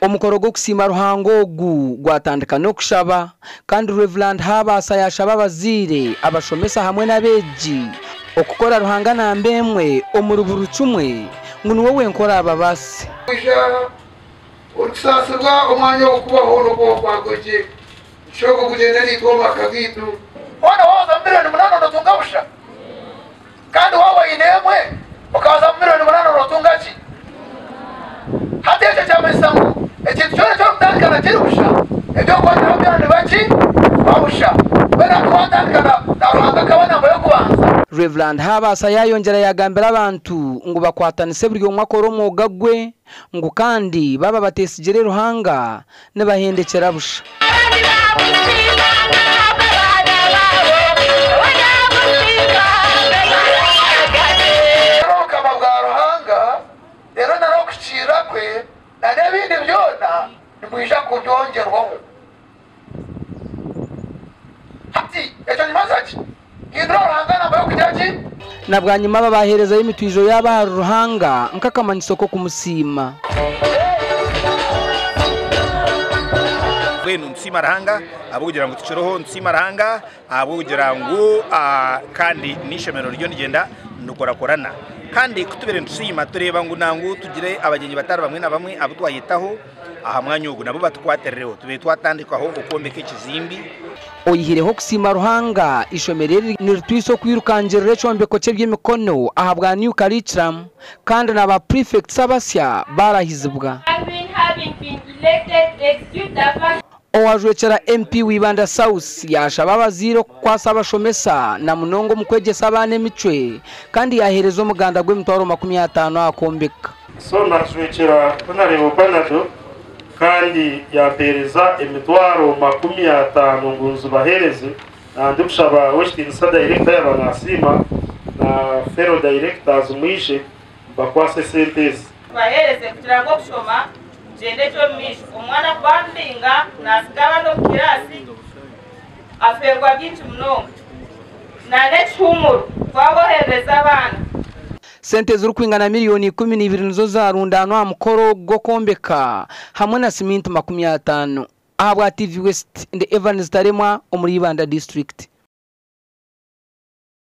Omukoro gw'okusiima Ruhanga ogu gwatandika n'okushaba kandi Rev. Habaasa yaashaba abazaire, abashomesa hamwe n'abeegi okukora Ruhanga namba emwe omuri buri kimwe ngu niwe wenka oraababaase. Oija orikusaasibwa omwanya ogw'okubaho n'okubaho kwa gye, Nshoka okugyenda naitwe omu maka gaitu. Hoona waaza omu milioni munaana nootunga busha? Kandi waaba oine emwe okaza omu milioni munaana nootunga ki? Hati ekyo kyamanyisa ngu ekintu kyona eki orikutandika na kiri busha, eby'okwongyeraho byona nibiba ki? Nibiba busha. Mbwenu hati waatandika na na Ruhanga akaba namba y'okubanza. Rev. Habaasa yaayongyera yaagambira abantu ngu bakwatanise buri omwe akore omwoga gwe ngu kandi baaba bateesigire Ruhanga nibahendekyera busha. Reero obukama bwa Ruhanga, reero na n'okuhikiirira kwe, na n'ebindi byona nimwija kubyongyerwaho. Hati, ekyo nikimanyisa ki? Hindura Ruhanga namba y'okugira ki? Na bwanyima aba baaheerezayo emitwijo yaabo ahari Ruhanga nk'akamanyiso k'okumusiima. Mbwenu nitusiima Ruhanga ahabw'okugira ngu tukiriho, nitusiima Ruhanga ahabw'okugira ngu kandi n'eishomero ririyo niryenda nirikurakurana. Kandi ku tubaire nitusiima tureeba ngu nangwa tugire abagyenyi batari bamwe na bamwe abu twayetaho aha mwanya ogu nabo batukwatirireho. Tubaire twatandikaho okwombeka ekizimbi. Oyihireho okusiima Ruhanga, eishomero eri niritwisa okwirukangirira ekyombeko ky'eby'emikono ahabwa New Curriculum kandi na ba prefects abasya baarahizibwa. Owajwekyera MP wa Ibanda South yaashaba abazaire okukwasa abashomesa na munonga omu kwegyesa abaana emicwe kandi yaaheereza omuganda gw'emitwaro 50 aha kwombeka. So najwekyera Honourable Panado kandi yampeereza emitwaro 50 ngu nzibaheereze. Ndikushaba Ow'ekitiinisa Dayirekita yaaba nasiima na fellow Directors mwije mbakwase esente ezi. Tubaheereze kugira ngu okushoma kugyende gye omu maisho. Omwana ku bamubinga naatsiga abandi omu kiraasi afeerwa bingi munonga. N'ekihuumuro twaboherereza abaana. Sente ezirikwingana miriyoni 12 nizo zaarundaanwa aha mukoro gw'okwombeka hamwe na siminti 50. Ahabwa TV West, ndi Evans Taremwa omuri Ibanda disiturikiti.